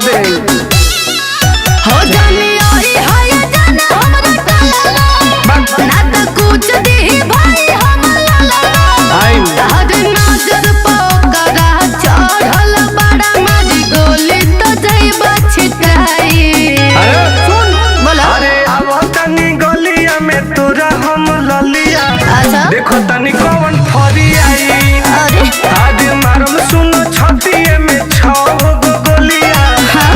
दे। हो जानी आई हाय जान हमरा टलवा, ना त कुछ दी भाई हम ललवा। आई हर नजर पोकरा चढ़ल बड़ा मारी गोली तो जइबा छिटाई। अरे सुन, बोला। अरे आवा तनी गलिया में तोरा हम ललिया। अच्छा। देखो तनी कौन फरी आई। अरे आज मारम सुनो छतिए में छौ गो गोलिया,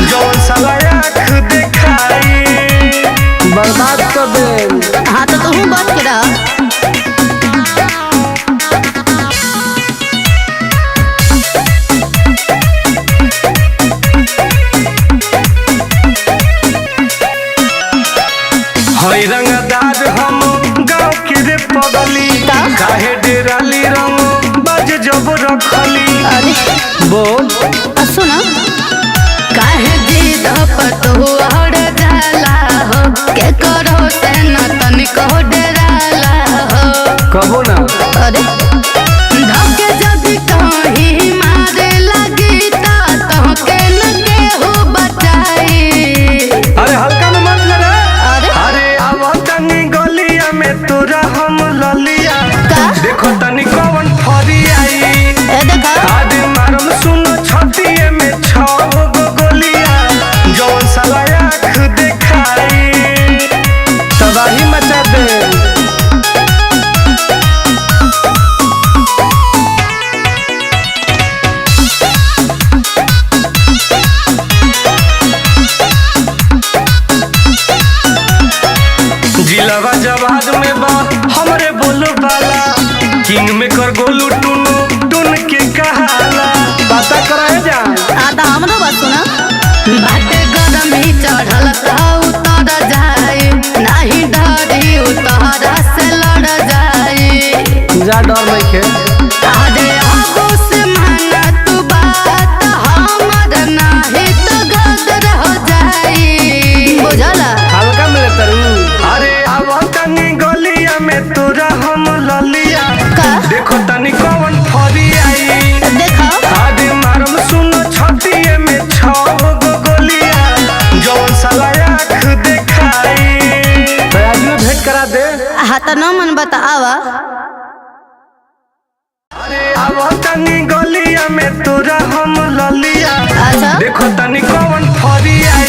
जौन साला आँख देखाई। बर्बाद कर दे। हाँ तो तू बच के रह। हई रंगदार हम गाँव के रे पगली, का? काहे डेराली रंग बाज जब रखली। अरे बोल। सुना, काहे जिद पर तू अड़ जाला हो, के करो से न तनिको डराला हो। कबो ना। अरे धोके जदि कहीं मारे लगी त तोहके न केहू बचाई। अरे हल्का में मत ले रे। अरे अरे आवा तनी गलिया में तोरा हम ललिया, का? देखो तनी कौन फरी आई। ए देखा। आज मारम सुनो छतिए में छौ गो गोलिया, जौन साला आँख देखाई। तबाही मचा दे। जिलावा जवाद में बा हमरे बोलो बाला, किंग में कर गोलू टुनु टुन के कहाला। पता कराए जा। आता हमरो बात सुना, बाटे गरमी चढ़ल त उतर जाई, नाही डरी उतरा से लड़ जाई। जा डर नहीं खे। अरे आबू से माना तू बात हमर, नाही तो गदर हो जाई, बुझला। हल्का में ले तरू। अरे आवा तनी गलिया में तोरा हम ललिया, का? देखो तनी कौन फरी आई। देखो। आज मारम सुनो छतिए में छौ गो गोलिया, जौन साला आँख देखाई। तैयारी भेंट करा दे। हाँ तो न मन बतावा। अरे आवा तनी गलिया में तोरा हम ललिया, अच्छा। देखो तनी कौन फरी आई।